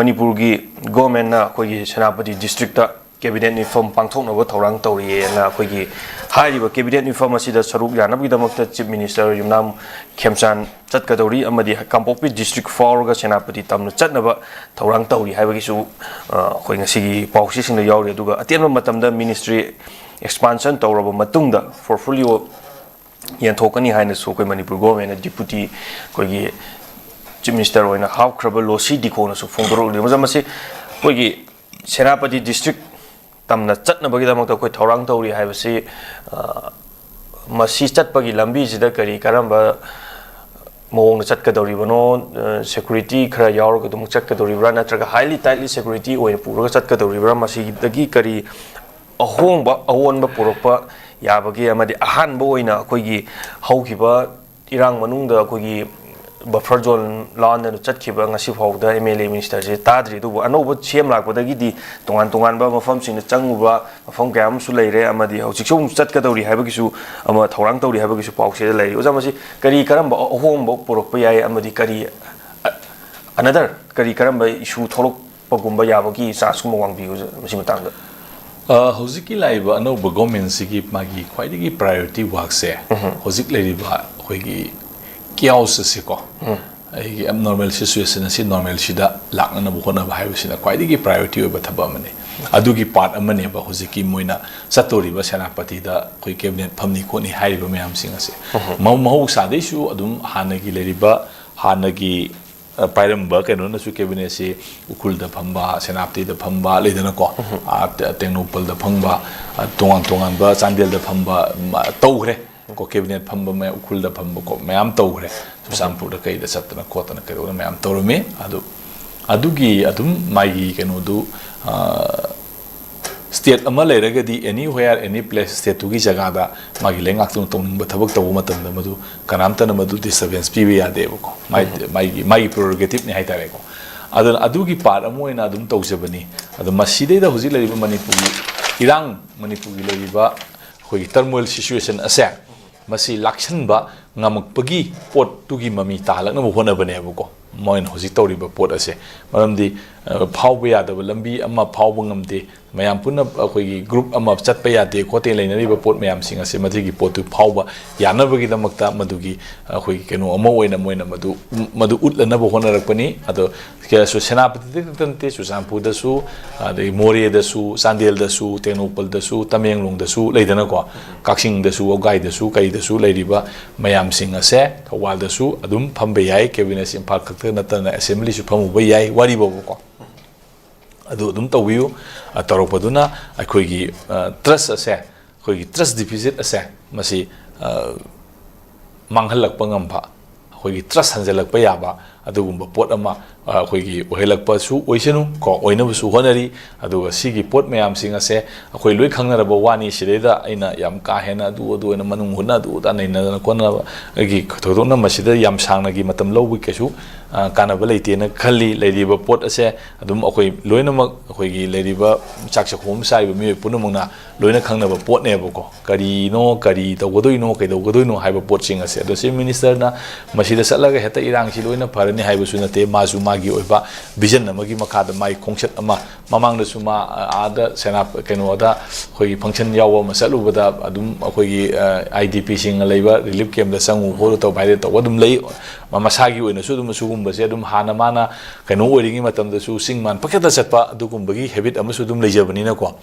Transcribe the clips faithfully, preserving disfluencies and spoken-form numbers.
ꯃꯅꯤꯄꯨꯔꯒꯤ ꯒꯣꯔꯃꯦꯟꯅ ꯑꯩꯈꯣꯏꯒꯤ ꯁꯦꯅꯥꯄꯇꯤ ꯗꯤꯁꯇ꯭ꯔꯤꯛꯇ ꯀꯦꯕꯤꯅꯦꯠ ꯃꯤꯐꯝ ꯄꯥꯡꯊꯣꯛꯅꯕ ꯊꯧꯔꯥꯡ ꯇꯧꯔꯤꯑꯅ ꯑꯩꯈꯣꯏꯒꯤ ꯍꯥꯏꯔꯤꯕ ꯀꯦꯕꯤꯅꯦꯠ ꯃꯤꯐꯝ ꯑꯁꯤꯗ ꯁꯔꯨꯛ ꯌꯥꯅꯕꯒꯤꯗꯃꯛꯇ ꯆꯤꯐ ꯃꯤꯅꯤꯁꯇꯔ ꯌꯨꯝꯅꯥꯝ ꯈꯦꯝꯆꯥꯟ ꯆꯠꯀꯗꯧꯔꯤ ꯑꯃꯗꯤ ꯀꯥꯡꯄꯣꯛꯄꯤ ꯗꯤꯁꯇ꯭ꯔꯤꯛ ꯐꯥꯎꯔꯒ ꯁꯦꯅꯥꯄꯇꯤ ꯇꯝꯅ ꯆꯠꯅꯕ ꯊꯧꯔꯥꯡ ꯇꯧꯔꯤ ꯍꯥꯏꯕꯒꯤꯁꯨ, ꯑ, ꯑꯩꯈꯣꯏ ꯉꯁꯤꯒꯤ ꯄꯥꯎꯆꯦꯁꯤꯡꯗ ꯌꯥꯎꯔꯤ꯫ ꯑꯗꯨꯒ ꯑꯇꯦꯟꯕ ꯃꯇꯝꯗ ꯃꯤꯅꯤꯁꯇ꯭ꯔꯤ ꯑꯦꯛꯁꯄꯥꯟꯁꯟ ꯇꯧꯔꯕ ꯃꯇꯨꯡꯗ ꯄꯣꯔꯠꯐꯣꯂꯤꯑꯣ ꯌꯦꯟꯊꯣꯛꯀꯅꯤ ꯍꯥꯏꯅꯁꯨ ꯑꯩꯈꯣꯏ ꯃꯅꯤꯄꯨꯔ ꯒꯣꯔꯃꯦꯟꯅ ꯗꯤꯄꯨꯇꯤ ꯑꯩꯈꯣꯏꯒꯤ ꯆꯤꯐ ꯃꯤꯅꯤꯁꯇꯔ ꯑꯣꯏꯅ ꯍꯥꯞꯈ꯭ꯔꯕ ꯂꯣꯁꯤ ꯗꯤꯈꯣꯅꯁꯨ ꯐꯣꯡꯗꯣꯔꯛꯂꯤ꯫ ꯃꯁꯤ ꯑꯩꯈꯣꯏꯒꯤ ꯁꯦꯅꯥꯄꯇꯤ ꯗꯤꯁꯇ꯭ꯔꯤꯛ ꯇꯝꯅ ꯆꯠꯅꯕꯒꯤꯗꯃꯛꯇ ꯑꯩꯈꯣꯏ ꯊꯧꯔꯥꯡ ꯇꯧꯔꯤ ꯍꯥꯏꯕꯁꯤ, ꯑ, ꯃꯁꯤ ꯆꯠꯄꯒꯤ ꯂꯝꯕꯤꯁꯤꯗ ꯀꯔꯤ ꯀꯔꯝꯕ ꯃꯑꯣꯡꯗ ꯆꯠꯀꯗꯧꯔꯤꯕꯅꯣ, ꯑ, ꯁꯦꯀ꯭ꯌꯨꯔꯤꯇꯤ ꯈꯔ ꯌꯥꯎꯔꯒ ꯑꯗꯨꯝ ꯆꯠꯀꯗꯧꯔꯤꯕ꯭ꯔꯥ, ꯅꯠꯇ꯭ꯔꯒ ꯍꯥꯏꯂꯤ ꯇꯥꯏꯠꯂꯤ ꯁꯦꯀ꯭ꯌꯨꯔꯤꯇꯤ ꯑꯣꯏꯅ ꯄꯨꯔꯒ ꯆꯠꯀꯗꯧꯔꯤꯕ꯭ꯔꯥ, ꯃꯁꯤꯗꯒꯤ ꯀꯔꯤ ꯑꯍꯣꯡꯕ, ꯑꯑꯣꯟꯕ ꯄꯨꯔꯛꯄ ꯌꯥꯕꯒꯦ, ꯑꯃꯗꯤ ꯑꯍꯥꯟꯕ ꯑꯣꯏꯅ ꯑꯩꯈꯣꯏꯒꯤ ꯍꯧꯈꯤꯕ ꯏꯔꯥꯡ ꯃꯅꯨꯡꯗ ꯑꯩꯈꯣꯏꯒꯤ ꯕꯐꯔ ꯖꯣꯟ ꯂꯥꯟꯗꯅ ꯆꯠꯈꯤꯕ ꯉꯁꯤ ꯐꯥꯎꯕꯗ ꯑꯦꯝ ꯑꯦꯜ ꯑꯦ ꯃꯤꯅꯤꯁꯇꯔꯁꯦ ꯇꯥꯗ꯭ꯔꯤ꯫ ꯑꯗꯨꯕꯨ ꯑꯅꯧꯕ ꯁꯤ ꯑꯦꯝ ꯂꯥꯛꯄꯗꯒꯤꯗꯤ ꯇꯣꯉꯥꯟ ꯇꯣꯉꯥꯟꯕ ꯃꯐꯝꯁꯤꯡꯗ ꯆꯪꯉꯨꯕ ꯃꯐꯝ ꯀꯌꯥ ꯑꯃꯁꯨ ꯂꯩꯔꯦ, ꯑꯃꯗꯤ ꯍꯧꯖꯤꯛꯁꯨ ꯑꯃꯨꯛ ꯆꯠꯀꯗꯧꯔꯤ ꯍꯥꯏꯕꯒꯤꯁꯨ ꯑꯃ ꯊꯧꯔꯥꯡ ꯇꯧꯔꯤ ꯍꯥꯏꯕꯒꯤꯁꯨ ꯄꯥꯎꯁꯤꯗ ꯂꯩꯔꯤ꯫ ꯑꯣꯖꯥ, ꯃꯁꯤ ꯀꯔꯤ ꯀꯔꯝꯕ ꯑꯍꯣꯡꯕ ꯄꯨꯔꯛꯄ ꯌꯥꯏ, ꯑꯃꯗꯤ ꯀꯔꯤ ꯑ-, another ꯀꯔꯤ ꯀꯔꯝꯕ ꯏꯁꯨ ꯊꯣꯛꯂꯛꯄꯒꯨꯝꯕ ꯌꯥꯕꯒꯤ ꯆꯥꯟꯁꯀꯨꯝꯕ ꯋꯥꯡꯕꯤꯌꯨ, ꯑꯣꯖꯥ, ꯃꯁꯤ ꯃꯇꯥꯡꯗ? ꯑ, ꯍꯧꯖꯤꯛꯀꯤ ꯂꯥꯛꯏꯕ ꯑꯅꯧꯕ ꯒꯣꯔꯃꯦꯟꯁꯤꯒꯤ ꯃꯥꯒꯤ ꯈ꯭ꯋꯥꯏꯗꯒꯤ ꯄ꯭ꯔꯥꯏꯌꯣꯔꯤꯇꯤ ꯋꯥꯔꯛꯁꯦ ꯎꯝ꯫ ꯍꯧꯖꯤꯛ ꯂꯩꯔꯤꯕ ꯑꯩꯈꯣꯏꯒꯤ ꯀꯤꯌꯥꯎꯁ ꯑꯁꯤꯀꯣ, ꯎꯝ꯫ ꯑꯩꯒꯤ ꯑꯦꯕꯅꯣꯔꯃꯦꯜ ꯁꯤꯆꯨꯋꯦꯁꯟ ꯑꯁꯤ ꯅꯣꯔꯃꯦꯜꯁꯤꯗ ꯂꯥꯛꯅꯅꯕ ꯍꯣꯠꯅꯕ ꯍꯥꯏꯕꯁꯤꯅ ꯈ꯭ꯋꯥꯏꯗꯒꯤ ꯄ꯭ꯔꯥꯏꯌꯣꯔꯤꯇꯤ ꯑꯣꯏꯕ ꯊꯕꯛ ꯑꯃꯅꯤ꯫ ꯑꯗꯨꯒꯤ ꯄꯥꯔꯠ ꯑꯃꯅꯦꯕ ꯍꯧꯖꯤꯛꯀꯤ ꯃꯣꯏꯅ ꯆꯠꯇꯧꯔꯤꯕ ꯁꯦꯅꯥꯄꯇꯤꯗ ꯑꯩꯈꯣꯏ ꯀꯦꯕꯤꯅꯦꯠ ꯐꯝꯅꯤ ꯈꯣꯠꯅꯤ ꯍꯥꯏꯔꯤꯕ ꯃꯌꯥꯝꯁꯤꯡ ꯑꯁꯦ꯫ ꯎꯝ꯫ ꯃꯍꯧ-, ꯃꯍꯧꯁꯥꯗꯩꯁꯨ ꯑꯗꯨꯝ ꯍꯥꯟꯅꯒꯤ ꯂꯩꯔꯤꯕ, ꯍꯥꯟꯅꯒꯤ ꯑ, ꯄꯥꯏꯔꯝꯕ ꯀꯩꯅꯣꯅꯁꯨ ꯀꯦꯕꯤꯅꯦꯠꯁꯤ ꯎꯈ꯭ꯔꯨꯜꯗ ꯐꯝꯕ, ꯁꯦꯅꯥꯄꯇꯤꯗ ꯐꯝꯕ ꯂꯩꯗꯅꯀꯣ, ꯎꯝ꯫ ꯑ, ꯇꯦ-, ꯇꯦꯡꯅꯧꯄꯜꯗ ꯐꯝꯕ, ꯑ, ꯇꯣꯉꯥꯟ ꯇꯣꯉꯥꯟꯕ, ꯆꯥꯟꯗꯦꯜꯗ ꯐꯝꯕ, ꯃ-, ꯇꯧꯈ꯭ꯔꯦ꯫ ꯀꯣ, ꯀꯦꯕꯤꯅꯦꯠ ꯐꯝꯕ ꯃꯌꯥꯝ, ꯎꯈ꯭ꯔꯨꯜꯗ ꯐꯝꯕ ꯀꯣ, ꯃꯌꯥꯝ ꯇꯧꯈ꯭ꯔꯦ꯫ ꯆꯨꯔꯆꯥꯟꯄꯨꯔꯗ ꯀꯩꯗ ꯆꯠꯇꯅ ꯈꯣꯠꯇꯅ ꯀꯩꯗꯧꯗꯅ ꯃꯌꯥꯝ ꯇꯧꯔꯝꯃꯤ꯫ ꯑꯗꯨ, ꯑꯗꯨꯒꯤ ꯑꯗꯨꯝ ꯃꯥꯒꯤ ꯀꯩꯅꯣꯗꯨ, ꯑ, ꯁ꯭ꯇꯦꯠ ꯑꯃ ꯂꯩꯔꯒꯗꯤ anywhere, any place, ꯁ꯭ꯇꯦꯠꯇꯨꯒꯤ ꯖꯒꯥꯗ ꯃꯥꯒꯤ ꯂꯩꯉꯥꯛꯇꯨꯅ ꯇꯧꯅꯤꯡꯕ ꯊꯕꯛ ꯇꯧꯕ ꯃꯇꯝꯗ ꯃꯗꯨ ꯀꯅꯥꯝꯇꯅ ꯃꯗꯨ ꯗꯤꯁꯇꯔꯕꯦꯟꯁ ꯄꯤꯕ ꯌꯥꯗꯦꯕꯀꯣ꯫ ꯃꯥꯏ-, ꯎꯝ꯫ ꯃꯥꯒꯤ, ꯃꯥꯒꯤ ꯄ꯭ꯔꯣꯔꯣꯒꯦꯇꯤꯞꯅꯤ ꯍꯥꯏꯇꯥꯔꯦꯀꯣ꯫ ꯑꯗꯨꯅ ꯑꯗꯨꯒꯤ ꯄꯥꯔꯠ ꯑꯃ ꯑꯣꯏꯅ ꯑꯗꯨꯝ ꯇꯧꯖꯕꯅꯤ꯫ ꯑꯗꯣ ꯃꯁꯤꯗꯩꯗ ꯍꯧꯖꯤꯛ ꯂꯩꯔꯤꯕ ꯃꯅꯤꯄꯨꯔꯒꯤ ꯏꯔꯥꯡ, ꯃꯅꯤꯄꯨꯔꯒꯤ ꯂꯩꯔꯤꯕ ꯑꯩꯈꯣꯏꯒꯤ ꯇꯔꯃꯣꯏꯜ ꯁꯤꯆꯨꯋꯦꯁꯟ ꯑꯁꯦ, ꯃꯁꯤ ꯂꯥꯛꯁꯟꯕ ꯉꯝꯃꯛꯄꯒꯤ ꯄꯣꯠꯇꯨꯒꯤ ꯃꯃꯤ ꯇꯥꯍꯜꯂꯛꯅꯕ ꯍꯣꯠꯅꯕꯅꯦꯕꯀꯣ꯫ ꯃꯣꯏꯅ ꯍꯧꯖꯤꯛ ꯇꯧꯔꯤꯕ ꯄꯣꯠ ꯑꯁꯦ꯫ ꯃꯔꯝꯗꯤ, ꯑ, ꯐꯥꯎꯕ ꯌꯥꯗꯕ ꯂꯝꯕꯤ ꯑꯃ ꯐꯥꯎꯕ ꯉꯝꯗꯦ, ꯃꯌꯥꯝ ꯄꯨꯟꯅ ꯑꯩꯈꯣꯏꯒꯤ group ꯑꯃ ꯆꯠꯄ ꯌꯥꯗꯦ ꯈꯣꯠꯇꯦ ꯂꯩꯅꯔꯤꯕ ꯄꯣꯠ ꯃꯌꯥꯝꯁꯤꯡ ꯑꯁꯦ ꯃꯁꯤꯒꯤ ꯄꯣꯠꯇꯨ ꯐꯥꯎꯕ ꯌꯥꯅꯕꯒꯤꯗꯃꯛꯇ ꯃꯗꯨꯒꯤ ꯑꯩꯈꯣꯏꯒꯤ ꯀꯩꯅꯣ ꯑꯃ ꯑꯣꯏꯅ ꯃꯣꯏꯅ ꯃꯗꯨ, ꯃꯗꯨ ꯎꯠꯂꯅꯕ ꯍꯣꯠꯅꯔꯛꯄꯅꯤ꯫ ꯑꯗꯣ ꯀꯌꯥꯁꯨ ꯁꯦꯅꯥꯄꯇꯤꯗ ꯈꯛꯇ ꯅꯠꯇꯦ, ꯆꯨꯔꯆꯥꯟꯄꯨꯔꯗꯁꯨ, ꯑꯗꯒꯤ ꯃꯣꯔꯦꯗꯁꯨ, ꯆꯥꯟꯗꯦꯜꯗꯁꯨ, ꯇꯦꯡꯅꯧꯄꯜꯗꯁꯨ, ꯇꯃꯦꯡꯂꯣꯡꯗꯁꯨ ꯂꯩꯗꯅꯀꯣ, ꯀꯛꯆꯤꯡꯗꯁꯨ, ꯋꯥꯒꯥꯏꯗꯁꯨ, ꯀꯩꯗꯁꯨ ꯂꯩꯔꯤꯕ ꯃꯌꯥꯝꯁꯤꯡ ꯑꯁꯦ ꯊꯧꯕꯥꯜꯗꯁꯨ ꯑꯗꯨꯝ ꯐꯝꯕ ꯌꯥꯏ꯫ ꯀꯦꯕꯤꯅꯦꯠꯁꯤ ꯏꯝꯐꯥꯜ ꯈꯛꯇ ꯅꯠꯇꯅ ꯑꯦꯁꯦꯝꯕ꯭ꯂꯤꯁꯨ ꯐꯝꯃꯨꯕ ꯌꯥꯏ, ꯋꯥꯔꯤ ꯐꯥꯎꯕꯀꯣ꯫ ꯑꯗꯨ ꯑꯗꯨꯝ ꯇꯧꯕꯤꯌꯨ꯫ ꯑ, ꯇꯧꯔꯛꯄꯗꯨꯅ ꯑꯩꯈꯣꯏꯒꯤ, ꯑ, trust ꯑꯁꯦ, ꯑꯩꯈꯣꯏꯒꯤ trust deficit ꯑꯁꯦ ꯃꯁꯤ, ꯑ, ꯃꯥꯡꯍꯜꯂꯛꯄ ꯉꯝꯕ, ꯑꯩꯈꯣꯏꯒꯤ trust ꯍꯟꯖꯤꯜꯂꯛꯄ ꯌꯥꯕ ꯑꯗꯨꯒꯨꯝꯕ ꯄꯣꯠ ꯑꯃ, ꯑ, ꯑꯩꯈꯣꯏꯒꯤ ꯑꯣꯏꯍꯜꯂꯛꯄꯁꯨ ꯑꯣꯏꯁꯅꯨ ꯀꯣ, ꯑꯣꯏꯅꯕꯁꯨ ꯍꯣꯠꯅꯔꯤ꯫ ꯑꯗꯨꯒ ꯁꯤꯒꯤ ꯄꯣꯠ ꯃꯌꯥꯝꯁꯤꯡ ꯑꯁꯦ ꯑꯩꯈꯣꯏ ꯂꯣꯏ ꯈꯪꯅꯔꯕ ꯋꯥꯅꯤ꯫ ꯁꯤꯗꯩꯗ ꯑꯩꯅ ꯌꯥꯝ ꯀꯥ ꯍꯦꯟꯅ ꯑꯗꯨ ꯑꯗꯨ ꯑꯣꯏꯅ ꯃꯅꯨꯡ ꯍꯨꯠꯅ ꯑꯗꯨ ꯑꯗꯥ ꯅꯩꯅꯗꯅ ꯈꯣꯠꯅꯕ ꯑꯩꯒꯤ ꯊꯣꯏꯗꯣꯛꯅ ꯃꯁꯤꯗ ꯌꯥꯝ ꯁꯥꯡꯅꯒꯤ ꯃꯇꯝ ꯂꯧꯕꯒꯤ ꯀꯩꯁꯨ, ꯑ, ꯀꯥꯟꯅꯕ ꯂꯩꯇꯦꯅ ꯈꯜꯂꯤ꯫ ꯂꯩꯔꯤꯕ ꯄꯣꯠ ꯑꯁꯦ ꯑꯗꯨꯝ ꯑꯩꯈꯣꯏ ꯂꯣꯏꯅꯃꯛ, ꯑꯩꯈꯣꯏꯒꯤ ꯂꯩꯔꯤꯕ ꯆꯥꯛ ꯆꯥꯛꯈꯣꯝ ꯆꯥꯔꯤꯕ ꯃꯤꯑꯣꯏ ꯄꯨꯝꯅꯃꯛꯅ ꯂꯣꯏꯅ ꯈꯪꯅꯕ ꯄꯣꯠꯅꯦꯕꯀꯣ꯫ ꯀꯔꯤꯅꯣ, ꯀꯔꯤ ꯇꯧꯒꯗꯣꯏꯅꯣ, ꯀꯩꯗꯧꯒꯗꯣꯏꯅꯣ ꯍꯥꯏꯕ ꯄꯣꯠꯁꯤꯡ ꯑꯁꯦ꯫ ꯑꯗꯣ Chief Minister ꯅ ꯃꯁꯤꯗ ꯆꯠꯂꯒ ꯍꯦꯛꯇ ꯏꯔꯥꯡꯁꯤ ꯂꯣꯏꯅ ꯐꯔꯅꯤ ꯍꯥꯏꯕꯁꯨ ꯅꯠꯇꯦ꯫ ꯃꯥꯁꯨ ꯃꯥꯒꯤ ꯑꯣꯏꯕ vision ꯑꯃꯒꯤ ꯃꯈꯥꯗ ꯃꯥꯒꯤ ꯈꯣꯡꯆꯠ ꯑꯃ, ꯃꯃꯥꯡꯗꯁꯨ ꯃꯥ, ꯑ, ꯑꯥꯗ ꯁꯦꯅꯥ-, ꯀꯩꯅꯣꯗ ꯑꯩꯈꯣꯏꯒꯤ function ꯌꯥꯎꯕ ꯑꯃ ꯆꯠꯂꯨꯕꯗ ꯑꯗꯨꯝ ꯑꯩꯈꯣꯏꯒꯤ, ꯑ, IDP ꯁꯤꯡꯅ ꯂꯩꯕ relief camp ꯇ ꯆꯪꯉꯨ ꯈꯣꯠꯂꯨ ꯇꯧꯕ ꯍꯥꯏꯗꯤ ꯇꯧꯕ ꯑꯗꯨꯝ ꯂꯩ꯫ ꯃ-, ꯃꯁꯥꯒꯤ ꯑꯣꯏꯅꯁꯨ ꯑꯗꯨꯝ ꯑꯁꯤꯒꯨꯝꯕꯁꯦ ꯑꯗꯨꯝ ꯍꯥꯟꯅ ꯃꯥꯅ ꯀꯩꯅꯣ ꯑꯣꯏꯔꯤꯉꯩ ꯃꯇꯝꯗꯁꯨ ꯆꯤꯡ ꯃꯥꯟ ꯄꯪꯆꯠꯇ ꯆꯠꯄ ꯑꯗꯨꯒꯨꯝꯕꯒꯤ habit ꯑꯃꯁꯨ ꯑꯗꯨꯝ ꯂꯩꯖꯕꯅꯤꯅꯀꯣ꯫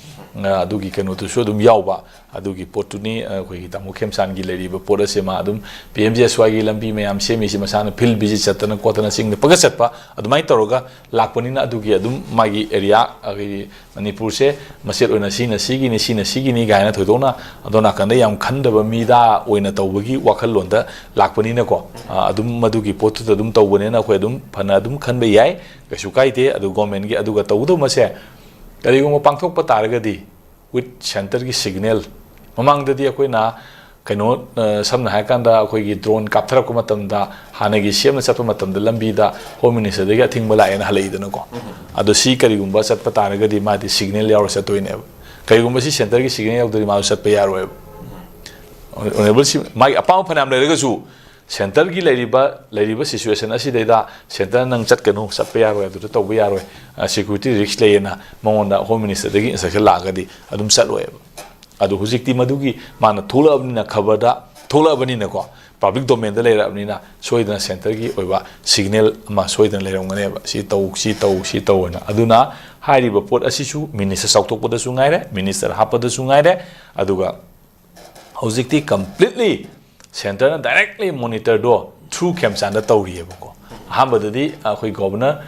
ꯑ, ꯑꯗꯨꯒꯤ ꯀꯩꯅꯣꯗꯨꯁꯨ ꯑꯗꯨꯝ ꯌꯥꯎꯕ꯫ ꯑꯗꯨꯒꯤ ꯄꯣꯠꯇꯨꯅꯤ, ꯑ, ꯑꯩꯈꯣꯏꯒꯤ ꯇꯥꯃꯣ ꯈꯦꯝꯆꯥꯟꯒꯤ ꯂꯩꯔꯤꯕ ꯄꯣꯠ ꯑꯁꯦ ꯃꯥ ꯑꯗꯨꯝ PMGSY ꯒꯤ ꯂꯝꯕꯤ ꯃꯌꯥꯝ ꯁꯦꯝꯃꯤꯁꯤ ꯃꯁꯥꯅ field visit ꯆꯠꯇꯅ ꯈꯣꯠꯇꯅ ꯆꯤꯡꯗ ꯄꯪꯆꯠ ꯆꯠꯄ ꯑꯗꯨꯃꯥꯏꯅ ꯇꯧꯔꯒ ꯂꯥꯛꯄꯅꯤꯅ ꯑꯗꯨꯒꯤ ꯑꯗꯨꯝ ꯃꯥꯒꯤ area, ꯑꯩꯈꯣꯏꯒꯤ ꯃꯅꯤꯄꯨꯔꯁꯦ ꯃꯆꯦꯠ ꯑꯣꯏꯅ ꯁꯤꯅ ꯁꯤꯒꯤꯅꯤ, ꯁꯤꯅ ꯁꯤꯒꯤꯅꯤ ꯀꯥꯏꯅ ꯊꯣꯏꯗꯣꯛꯅ ꯑꯗꯣꯝ ꯅꯥꯀꯟꯗ ꯌꯥꯝ ꯈꯟꯗꯕ ꯃꯤꯗꯥ ꯑꯣꯏꯅ ꯇꯧꯕꯒꯤ ꯋꯥꯈꯜꯂꯣꯟꯗ ꯂꯥꯛꯄꯅꯤꯅꯀꯣ, ꯑ, ꯑꯗꯨꯝ ꯃꯗꯨꯒꯤ ꯄꯣꯠꯇꯨꯗ ꯑꯗꯨꯝ ꯇꯧꯕꯅꯤꯅ ꯑꯩꯈꯣꯏ ꯑꯗꯨꯝ ꯐꯅ ꯑꯗꯨꯝ ꯈꯟꯕ ꯌꯥꯏ, ꯀꯩꯁꯨ ꯀꯥꯏꯗꯦ꯫ ꯑꯗꯨ government ꯒꯤ ꯑꯗꯨꯒ ꯇꯧꯒꯗꯧꯕ ꯑꯃꯁꯦ ꯀꯔꯤꯒꯨꯝꯕ ꯄꯥꯡꯊꯣꯛꯄ ꯇꯥꯔꯒꯗꯤ with center ꯒꯤ signal, ꯃꯃꯥꯡꯗꯗꯤ ꯑꯩꯈꯣꯏꯅ ꯀꯩꯅꯣ, ꯑ, ꯁꯝꯅ ꯍꯥꯏꯔꯀꯥꯟꯗ ꯑꯩꯈꯣꯏꯒꯤ drone ꯀꯥꯞꯊꯔꯛꯄ ꯃꯇꯝꯗ ꯍꯥꯟꯅꯒꯤ CM ꯅ ꯆꯠꯄ ꯃꯇꯝꯗ ꯂꯝꯕꯤꯗ Home Minister ꯗꯒꯤ ꯑꯊꯤꯡꯕ ꯂꯥꯛꯑꯦꯅ ꯍꯜꯂꯛꯏꯗꯅꯀꯣ꯫ ꯑꯗꯣ ꯁꯤ ꯀꯔꯤꯒꯨꯝꯕ ꯆꯠꯄ ꯇꯥꯔꯒꯗꯤ ꯃꯥꯗꯤ signal ꯌꯥꯎꯔ ꯆꯠꯇꯣꯏꯅꯦꯕ꯫ ꯀꯔꯤꯒꯨꯝꯕ ꯁꯤ center ꯒꯤ signal ꯌꯥꯎꯗ꯭ꯔꯗꯤ ꯃꯥꯁꯨ ꯆꯠꯄ ꯌꯥꯔꯣꯏꯕ꯫ Honourable ꯁꯤ ꯃꯥꯒꯤ ꯑꯄꯥꯝꯕ ꯐꯅꯌꯥꯝ ꯂꯩꯔꯒꯁꯨ ꯁꯦꯟꯇꯔꯒꯤ ꯂꯩꯔꯤꯕ ꯂꯩꯔꯤꯕ ꯁꯤꯆꯨꯋꯦꯁꯟ ꯑꯁꯤꯗꯩꯗ ꯁꯦꯟꯇꯔ ꯅꯪ ꯆꯠꯀꯅꯨ, ꯆꯠꯄ ꯌꯥꯔꯣꯏ, ꯑꯗꯨꯗ ꯇꯧꯕ ꯌꯥꯔꯣꯏ, ꯁꯦꯀ꯭ꯌꯨꯔꯤꯇꯤ ꯔꯤꯛꯁ ꯂꯩꯌꯦꯅ ꯃꯉꯣꯟꯗ ꯍꯣꯝ ꯃꯤꯅꯤꯁꯇꯔꯗꯒꯤ ꯏꯟꯁꯇ꯭ꯔꯛꯁꯟ ꯂꯥꯛꯑꯒꯗꯤ ꯑꯗꯨꯝ ꯆꯠꯂꯣꯏꯕ꯫ ꯑꯗꯨ ꯍꯧꯖꯤꯛꯇꯤ ꯃꯗꯨꯒꯤ ꯃꯥꯅ ꯊꯣꯛꯂꯛꯑꯕꯅꯤꯅ, ꯈꯕꯔꯗ ꯊꯣꯛꯂꯛꯑꯕꯅꯤꯅꯀꯣ, ꯄꯕ꯭ꯂꯤꯛ ꯗꯣꯃꯦꯟꯗ ꯂꯩꯔꯛꯑꯕꯅꯤꯅ ꯁꯣꯏꯗꯅ ꯁꯦꯟꯇꯔꯒꯤ ꯑꯣꯏꯕ ꯁꯤꯒꯅꯦꯜ ꯑꯃ ꯁꯣꯏꯗꯅ ꯂꯩꯔꯝꯒꯅꯦꯕ꯫ ꯁꯤ ꯇꯧ, ꯁꯤ ꯇꯧ, ꯁꯤ ꯇꯧ ꯍꯥꯏꯅ꯫ ꯑꯗꯨꯅ ꯍꯥꯏꯔꯤꯕ ꯄꯣꯠ ꯑꯁꯤꯁꯨ ꯃꯤꯅꯤꯁꯇꯔ ꯆꯥꯎꯊꯣꯛꯄꯗꯁꯨ ꯉꯥꯏꯔꯦ, ꯃꯤꯅꯤꯁꯇꯔ ꯍꯥꯞꯄꯗꯁꯨ ꯉꯥꯏꯔꯦ, ꯑꯗꯨꯒ ꯍꯧꯖꯤꯛꯇꯤ ꯀꯝꯄ꯭ꯂꯤꯠꯂꯤ ꯁꯦꯟꯇꯔꯅ ꯗꯥꯏꯔꯦꯛꯂꯤ ꯃꯣꯅꯤꯇꯔꯗꯣ ꯊ꯭ꯔꯨ ꯈꯦꯝꯆꯥꯟꯗ ꯇꯧꯔꯤꯑꯕꯀꯣ꯫ ꯑꯍꯥꯟꯕꯗꯗꯤ ꯑꯩꯈꯣꯏ ꯒꯣꯕꯔꯅꯔ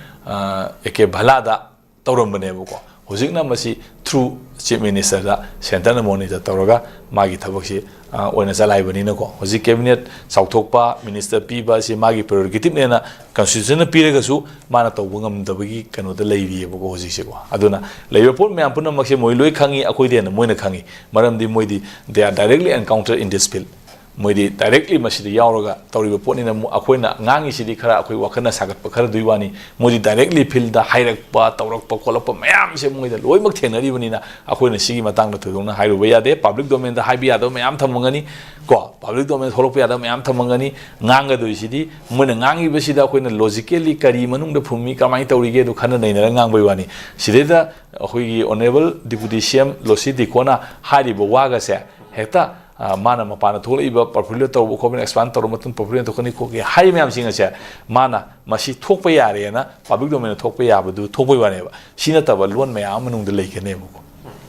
ꯑꯦ ꯀꯦ ꯚꯂꯥꯗ ꯇꯧꯔꯝꯕꯅꯦꯕꯀꯣ꯫ ꯍꯧꯖꯤꯛꯅ ꯃꯁꯤ ꯊ꯭ꯔꯨ ꯆꯤꯐ ꯃꯤꯅꯤꯁꯇꯔꯗ ꯁꯦꯟꯇꯔꯅ ꯃꯣꯅꯤꯇꯔ ꯇꯧꯔꯒ ꯃꯥꯒꯤ ꯊꯕꯛꯁꯤ ꯑ, ꯑꯣꯏꯅ ꯆꯂꯥꯏꯕꯅꯤꯅꯀꯣ꯫ ꯍꯧꯖꯤꯛ ꯀꯦꯕꯤꯅꯦꯠ ꯆꯥꯎꯊꯣꯛꯄ, ꯃꯤꯅꯤꯁꯇꯔ ꯄꯤꯕ ꯑꯁꯤ ꯃꯥꯒꯤ ꯄ꯭ꯔꯦꯔꯣꯒꯦꯇꯤꯞꯅꯦꯅ ꯀꯟꯁꯇꯤꯇ꯭ꯌꯨꯁꯟꯅ ꯄꯤꯔꯒꯁꯨ ꯃꯥꯅ ꯇꯧꯕ ꯉꯝꯗꯕꯒꯤ ꯀꯩꯅꯣꯗ ꯂꯩꯔꯤꯑꯕꯀꯣ ꯍꯧꯖꯤꯛꯁꯦꯀꯣ꯫ ꯑꯗꯨꯅ ꯂꯩꯔꯤꯕ ꯄꯣꯠ ꯃꯌꯥꯝ ꯄꯨꯝꯅꯃꯛꯁꯦ ꯃꯣꯏ ꯂꯣꯏ ꯈꯪꯉꯤ, ꯑꯩꯈꯣꯏꯗꯩ ꯍꯦꯟꯅ ꯃꯣꯏꯅ ꯈꯪꯉꯤ꯫ ꯃꯔꯝꯗꯤ ꯃꯣꯏꯗꯤ they are directly encounter in this field꯫ ꯃꯣꯏꯗꯤ ꯗꯥꯏꯔꯦꯛꯂꯤ ꯃꯁꯤꯗ ꯌꯥꯎꯔꯒ ꯇꯧꯔꯤꯕ ꯄꯣꯠꯅꯤꯅ ꯃꯣ-, ꯑꯩꯈꯣꯏꯅ ꯉꯥꯡꯉꯤꯁꯤꯗꯤ ꯈꯔ ꯑꯩꯈꯣꯏ ꯋꯥꯈꯜꯅ ꯁꯥꯒꯠꯄ ꯈꯔꯗꯨꯒꯤ ꯋꯥꯅꯤ꯫ ꯃꯣꯏꯗꯤ ꯗꯥꯏꯔꯦꯛꯂꯤ ꯐꯤꯜꯗ ꯍꯥꯏꯔꯛꯄ, ꯇꯧꯔꯛꯄ, ꯈꯣꯠꯂꯛꯄ ꯃꯌꯥꯝꯁꯦ ꯃꯣꯏꯗ ꯂꯣꯏꯅꯃꯛ ꯊꯦꯡꯅꯔꯤꯕꯅꯤꯅ ꯑꯩꯈꯣꯏꯅ ꯁꯤꯒꯤ ꯃꯇꯥꯡꯗ ꯊꯣꯏꯗꯣꯛꯅ ꯍꯥꯏꯔꯨꯕ ꯌꯥꯗꯦ꯫ ꯄꯕ꯭ꯂꯤꯛ ꯗꯣꯃꯦꯟꯗ ꯍꯥꯏꯕ ꯌꯥꯗꯕ ꯃꯌꯥꯝ ꯊꯝꯃꯝꯒꯅꯤ ꯀꯣ꯫ ꯄꯕ꯭ꯂꯤꯛ ꯗꯣꯃꯦꯟꯗ ꯊꯣꯛꯂꯛꯄ ꯌꯥꯗꯕ ꯃꯌꯥꯝ ꯊꯝꯃꯝꯒꯅꯤ꯫ ꯉꯥꯡꯒꯗꯣꯏꯁꯤꯗꯤ ꯃꯣꯏꯅ ꯉꯥꯡꯉꯤꯕꯁꯤꯗ ꯑꯩꯈꯣꯏꯅ ꯂꯣꯖꯤꯀꯦꯜꯂꯤ ꯀꯔꯤ ꯃꯅꯨꯡꯗ ꯐꯨꯝꯃꯤ, ꯀꯃꯥꯏꯅ ꯇꯧꯔꯤꯒꯦ ꯑꯗꯨ ꯈꯟꯅ ꯅꯩꯅꯔꯒ ꯉꯥꯡꯕꯩ ꯋꯥꯅꯤ꯫ ꯁꯤꯗꯩꯗ ꯑꯩꯈꯣꯏꯒꯤ ꯑꯣꯅꯔꯦꯕꯜ ꯗꯤꯄꯨꯇꯤ ꯁꯤ ꯑꯦꯝ ꯂꯣꯁꯤ ꯗꯤꯀꯣꯅ ꯍꯥꯏꯔꯤꯕ ꯋꯥꯒꯁꯦ ꯍꯦꯛꯇ, ꯑ, ꯃꯥꯅ ꯃꯄꯥꯟꯗ ꯊꯣꯛꯂꯛꯏꯕ ꯄꯣꯔꯠꯐꯣꯂꯤꯑꯣ ꯇꯧꯔꯨꯕ ꯈꯣꯠꯄꯅ, ꯑꯦꯛꯁꯄꯥꯟ ꯇꯧꯔꯕ ꯃꯇꯨꯡ ꯄꯣꯔꯠꯐꯣꯂꯤꯑꯣ ꯊꯣꯛꯀꯅꯤ ꯈꯣꯠꯀꯅꯤ ꯍꯥꯏꯔꯤꯕ ꯃꯌꯥꯝꯁꯤꯡ ꯑꯁꯦ ꯃꯥꯅ ꯃꯁꯤ ꯊꯣꯛꯄ ꯌꯥꯔꯦꯅ ꯄꯕ꯭ꯂꯤꯛ ꯗꯣꯃꯦꯟꯗ ꯊꯣꯛꯄ ꯌꯥꯕꯗꯨ ꯊꯣꯛꯄꯩ ꯋꯥꯅꯦꯕ꯫ ꯁꯤ ꯅꯠꯇꯕ ꯂꯣꯟ ꯃꯌꯥꯝ ꯑꯃ ꯃꯅꯨꯡꯗ ꯂꯩꯒꯅꯦꯕꯀꯣ꯫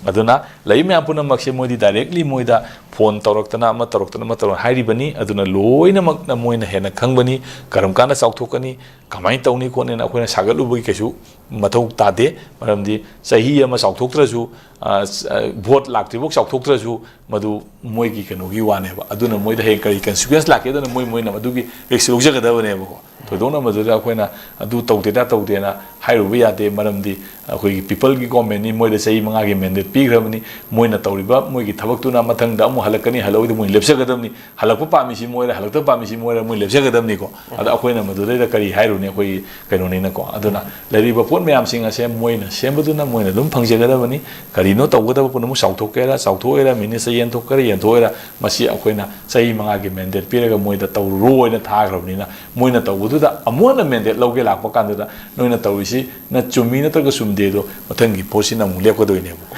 ꯑꯗꯨꯅ ꯂꯩꯔꯤꯕ ꯃꯌꯥꯝ ꯄꯨꯝꯅꯃꯛꯁꯦ ꯃꯣꯏꯗꯤ ꯗꯥꯏꯔꯦꯛꯂꯤ ꯃꯣꯏꯗ ꯐꯣꯟ ꯇꯧꯔꯛꯇꯅ ꯑꯃ ꯇꯧꯔꯛꯇꯅ ꯑꯃ ꯇꯧꯔꯛꯇꯅ ꯍꯥꯏꯔꯤꯕꯅꯤ꯫ ꯑꯗꯨꯅ ꯂꯣꯏꯅꯃꯛꯅ ꯃꯣꯏꯅ ꯍꯦꯟꯅ ꯈꯪꯕꯅꯤ ꯀꯔꯝ ꯀꯥꯟꯗ ꯆꯥꯎꯊꯣꯛꯀꯅꯤ, ꯀꯃꯥꯏꯅ ꯇꯧꯅꯤ ꯈꯣꯠꯅꯤꯅ ꯑꯩꯈꯣꯏꯅ ꯁꯥꯒꯠꯂꯨꯕꯒꯤ ꯀꯩꯁꯨ ꯃꯊꯧ ꯇꯥꯗꯦ꯫ ꯃꯔꯝꯗꯤ ꯆꯍꯤ ꯑꯃ ꯆꯥꯎꯊꯣꯛꯇ꯭ꯔꯁꯨ, ꯑ, ꯁ-, ꯑ, ꯚꯣꯠ ꯂꯥꯛꯇ꯭ꯔꯤꯐꯥꯎ ꯆꯥꯎꯊꯣꯛꯇ꯭ꯔꯁꯨ ꯃꯗꯨ ꯃꯣꯏꯒꯤ ꯀꯩꯅꯣꯒꯤ ꯋꯥꯅꯦꯕ꯫ ꯑꯗꯨꯅ ꯃꯣꯏꯗ ꯍꯌꯦꯡ ꯀꯔꯤ ꯀꯟꯁꯤꯀ꯭ꯋꯦꯟꯁ ꯂꯥꯛꯀꯦꯗꯅ ꯃꯣꯏ, ꯃꯣꯏꯅ ꯃꯗꯨꯒꯤ ꯔꯤꯛꯁ ꯂꯧꯖꯒꯗꯕꯅꯦꯕꯀꯣ꯫ ꯊꯣꯏꯗꯣꯛꯅ ꯃꯗꯨꯗ ꯑꯩꯈꯣꯏꯅ ꯑꯗꯨ ꯇꯧꯗꯦꯗ ꯇꯧꯗꯦꯅ ꯍꯥꯏꯔꯨꯕ ꯌꯥꯗꯦ꯫ ꯃꯔꯝꯗꯤ ꯑꯩꯈꯣꯏꯒꯤ ꯄꯤꯄꯜꯒꯤ ꯒꯣꯔꯃꯦꯟꯅꯤ, ꯃꯣꯏꯗ ꯆꯍꯤ ꯃꯉꯥꯒꯤ ꯃꯦꯟꯗꯦꯠ ꯄꯤꯈ꯭ꯔꯕꯅꯤ꯫ ꯃꯣꯏꯅ ꯇꯧꯔꯤꯕ ꯃꯣꯏꯒꯤ ꯊꯕꯛꯇꯨꯅ ꯃꯊꯪꯗ ꯑꯃꯨꯛ ꯍꯜꯂꯛꯀꯅꯤ, ꯍꯜꯂꯛꯑꯣꯏꯗ ꯃꯣꯏ ꯂꯦꯞꯆꯒꯗꯕꯅꯤ꯫ ꯍꯜꯂꯛꯄ ꯄꯥꯝꯃꯤꯁꯤ ꯃꯣꯏꯔ, ꯍꯜꯂꯛꯇꯕ ꯄꯥꯝꯃꯤꯁꯤ ꯃꯣꯏꯔ, ꯃꯣꯏ ꯂꯦꯞꯆꯒꯗꯕꯅꯤꯀꯣ꯫ ꯑꯗ ꯑꯩꯈꯣꯏꯅ ꯃꯗꯨꯗꯩꯗ ꯀꯔꯤ ꯍꯥꯏꯔꯨꯅꯤ, ꯑꯩꯈꯣꯏꯒꯤ ꯀꯩꯅꯣꯅꯤꯅꯀꯣ꯫ ꯑꯗꯨꯅ ꯂꯩꯔꯤꯕ ꯄꯣꯠ ꯃꯌꯥꯝꯁꯤꯡ ꯑꯁꯦ ꯃꯣꯏꯅ ꯁꯦꯝꯕꯗꯨꯅ ꯃꯣꯏꯅ ꯑꯗꯨꯝ ꯐꯪꯖꯒꯗꯕꯅꯤ꯫ ꯀꯔꯤꯅꯣ ꯇꯧꯒꯗꯕ ꯄꯨꯝꯅꯃꯛ, ꯆꯥꯎꯊꯣꯛꯀꯦꯔꯥ ꯆꯥꯎꯊꯣꯛꯑꯣꯏꯔꯥ, ꯃꯤꯅꯤꯁꯇꯔ ꯌꯦꯟꯊꯣꯛꯀꯦꯔꯥ ꯌꯦꯟꯊꯣꯛꯑꯣꯏꯔꯥ, ꯃꯁꯤ ꯑꯩꯈꯣꯏꯅ ꯆꯍꯤ ꯃꯉꯥꯒꯤ ꯃꯦꯟꯗꯦꯠ ꯄꯤꯔꯒ ꯃꯣꯏꯗ ꯇꯧꯔꯣꯅ ꯊꯥꯈ꯭ꯔꯕꯅꯤꯅ, ꯃꯣꯏꯅ ꯇꯧꯕꯗꯨꯗ ꯑꯃꯨꯛ ꯍꯟꯅ ꯃꯦꯟꯗꯦꯠ ꯂꯧꯒꯦ ꯂꯥꯛꯄ ꯀꯥꯟꯗꯨꯗ ꯅꯣꯏꯅ ꯇꯧꯔꯤꯁꯤ ꯅ ꯆꯨꯝꯃꯤ ꯅꯠꯇ꯭ꯔꯒ ꯆꯨꯝꯗꯦꯗꯣ ꯃꯊꯪꯒꯤ ꯄꯣꯠꯁꯤꯅ ꯑꯃꯨꯛ ꯂꯦꯞꯀꯗꯣꯏꯅꯦꯕꯀꯣ꯫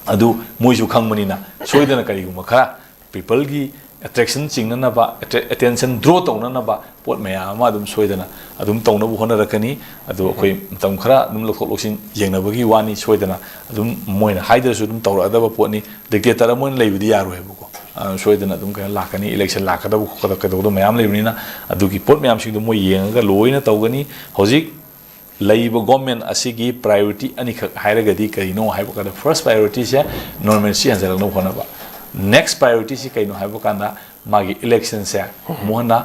ꯑꯗꯨ ꯃꯣꯏꯁꯨ ꯈꯪꯕꯅꯤꯅ ꯁꯣꯏꯗꯅ ꯀꯔꯤꯒꯨꯝꯕ ꯈꯔ ꯄꯤꯄꯜꯒꯤ ꯑꯦꯇ꯭ꯔꯦꯛꯁꯟ ꯆꯤꯡꯅꯅꯕ, ꯑꯦꯇꯦꯟꯁꯟ ꯗ꯭ꯔꯣ ꯇꯧꯅꯅꯕ ꯄꯣꯠ ꯃꯌꯥꯝ ꯑꯃ ꯑꯗꯨꯝ ꯁꯣꯏꯗꯅ ꯑꯗꯨꯝ ꯇꯧꯅꯕ ꯍꯣꯠꯅꯔꯛꯀꯅꯤ꯫ ꯑꯗꯨ ꯑꯩꯈꯣꯏ ꯃꯇꯝ ꯈꯔ ꯑꯗꯨꯝ ꯂꯧꯊꯣꯛ ꯂꯧꯁꯤꯟ ꯌꯦꯡꯅꯕꯒꯤ ꯋꯥꯅꯤ꯫ ꯁꯣꯏꯗꯅ ꯑꯗꯨꯝ ꯃꯣꯏꯅ ꯍꯥꯏꯗ꯭ꯔꯁꯨ ꯑꯗꯨꯝ ꯇꯧꯔꯛꯑꯗꯕ ꯄꯣꯠꯅꯤ꯫ ꯗꯤꯛꯇꯦꯇꯔ ꯑꯃ ꯑꯣꯏꯅ ꯂꯩꯕꯗꯤ ꯌꯥꯔꯣꯏ ꯍꯥꯏꯕꯀꯣ꯫ ꯑ, ꯁꯣꯏꯗꯅ ꯑꯗꯨꯝ ꯀꯩꯅꯣ ꯂꯥꯛꯀꯅꯤ, ꯏꯂꯦꯛꯁꯟ ꯂꯥꯛꯀꯗꯕ ꯈꯣꯠꯀꯗꯕ ꯀꯩꯗꯧꯗꯕ ꯃꯌꯥꯝ ꯂꯩꯕꯅꯤꯅ ꯑꯗꯨꯒꯤ ꯄꯣꯠ ꯃꯌꯥꯝꯁꯤꯡꯗꯣ ꯃꯣꯏ ꯌꯦꯡꯉꯒ ꯂꯣꯏꯅ ꯇꯧꯒꯅꯤ꯫ ꯍꯧꯖꯤꯛ ꯂꯩꯔꯤꯕ ꯒꯣꯔꯃꯦꯟ ꯑꯁꯤꯒꯤ ꯄ꯭ꯔꯥꯏꯌꯣꯔꯤꯇꯤ ꯑꯅꯤꯈꯛ ꯍꯥꯏꯔꯒꯗꯤ ꯀꯔꯤꯅꯣ ꯍꯥꯏꯕ ꯀꯥꯟꯗ, ꯐꯥꯔꯁ ꯄ꯭ꯔꯥꯏꯌꯣꯔꯤꯇꯤꯁꯦ ꯅꯣꯔꯃꯦꯜꯁꯤ ꯍꯟꯖꯤꯜꯂꯛꯅꯕ ꯍꯣꯠꯅꯕ, ꯅꯦꯛꯁ ꯄ꯭ꯔꯥꯏꯌꯣꯔꯤꯇꯤꯁꯤ ꯀꯩꯅꯣ ꯍꯥꯏꯕ ꯀꯥꯟꯗ ꯃꯥꯒꯤ ꯏꯂꯦꯛꯁꯟꯁꯦ ꯑꯃꯨꯛ ꯍꯟꯅ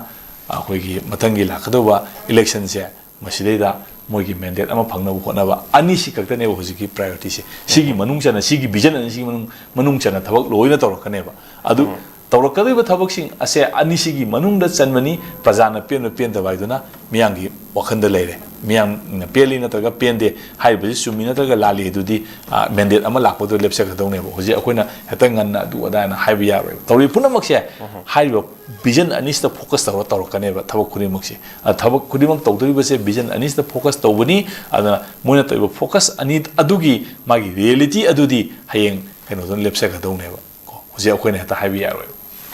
ꯑꯩꯈꯣꯏꯒꯤ ꯃꯊꯪꯒꯤ ꯂꯥꯛꯀꯗꯧꯕ ꯏꯂꯦꯛꯁꯟꯁꯦ ꯃꯁꯤꯗꯩꯗ ꯃꯣꯏꯒꯤ ꯃꯦꯟꯗꯦꯠ ꯑꯃ ꯐꯪꯅꯕ ꯍꯣꯠꯅꯕ, ꯑꯅꯤꯁꯤ ꯈꯛꯇꯅꯦꯕ ꯍꯧꯖꯤꯛꯀꯤ ꯄ꯭ꯔꯥꯏꯌꯣꯔꯤꯇꯤꯁꯦ꯫ ꯁꯤꯒꯤ ꯃꯅꯨꯡ ꯆꯟꯅ, ꯁꯤꯒꯤ ꯚꯤꯖꯟ ꯑꯅꯤꯁꯤꯒꯤ ꯃꯅꯨꯡ, ꯃꯅꯨꯡ ꯆꯟꯅ ꯊꯕꯛ ꯂꯣꯏꯅ ꯇꯧꯔꯛꯀꯅꯦꯕ꯫ ꯑꯗꯨ ꯇꯧꯔꯛꯀꯗꯧꯔꯤꯕ ꯊꯕꯛꯁꯤꯡ ꯑꯁꯦ ꯑꯅꯤꯁꯤꯒꯤ ꯃꯅꯨꯡꯗ ꯆꯟꯕꯅꯤ꯫ ꯄ꯭ꯔꯖꯥꯅ ꯄꯦꯟꯕ ꯄꯦꯟꯗꯕ ꯍꯥꯏꯗꯨꯅ ꯃꯤꯌꯥꯝꯒꯤ ꯋꯥꯈꯜꯗ ꯂꯩꯔꯦ꯫ ꯃꯤꯌꯥꯝꯅ ꯄꯦꯜꯂꯤ ꯅꯠꯇ꯭ꯔꯒ ꯄꯦꯟꯗꯦ ꯍꯥꯏꯔꯤꯕꯁꯤ ꯆꯨꯝꯃꯤ ꯅꯠꯇ꯭ꯔꯒ ꯂꯥꯜꯂꯤ ꯑꯗꯨꯗꯤ, ꯑ, ꯃꯦꯟꯗꯦꯠ ꯑꯃ ꯂꯥꯛꯄꯗꯨꯗ ꯂꯦꯞꯆꯒꯗꯧꯅꯦꯕ꯫ ꯍꯧꯖꯤꯛ ꯑꯩꯈꯣꯏꯅ ꯍꯦꯛꯇ ꯉꯟꯅ ꯑꯗꯨ ꯑꯗꯥꯅ ꯍꯥꯏꯕ ꯌꯥꯔꯣꯏꯕ꯫ ꯇꯧꯔꯤꯕ ꯄꯨꯝꯅꯃꯛꯁꯦ ꯍꯥꯏꯔꯤꯕ ꯚꯤꯖꯟ ꯑꯅꯤꯁꯤꯗ ꯐꯣꯀꯁ ꯇꯧꯔ ꯇꯧꯔꯛꯀꯅꯦꯕ ꯊꯕꯛ ꯈꯨꯗꯤꯡꯃꯛꯁꯦ꯫ ꯑ, ꯊꯕꯛ ꯈꯨꯗꯤꯡꯃꯛ ꯇꯧꯗꯣꯔꯤꯕꯁꯦ ꯚꯤꯖꯟ ꯑꯅꯤꯁꯤꯗ ꯐꯣꯀꯁ ꯇꯧꯕꯅꯤ꯫ ꯑꯗꯨꯅ ꯃꯣꯏꯅ ꯇꯧꯔꯤꯕ ꯐꯣꯀꯁ ꯑꯅꯤ ꯑꯗꯨꯒꯤ ꯃꯥꯒꯤ ꯔꯤꯌꯦꯂꯤꯇꯤ ꯑꯗꯨꯗꯤ ꯍꯌꯦꯡ ꯀꯩꯅꯣꯗꯨꯅ ꯂꯦꯞꯆꯒꯗꯧꯅꯦꯕ꯫ ꯀꯣ, ꯍꯧꯖꯤꯛ ꯑꯩꯈꯣꯏꯅ ꯍꯦꯛꯇ ꯍꯥꯏꯕ ꯌꯥꯔꯣꯏꯕ꯫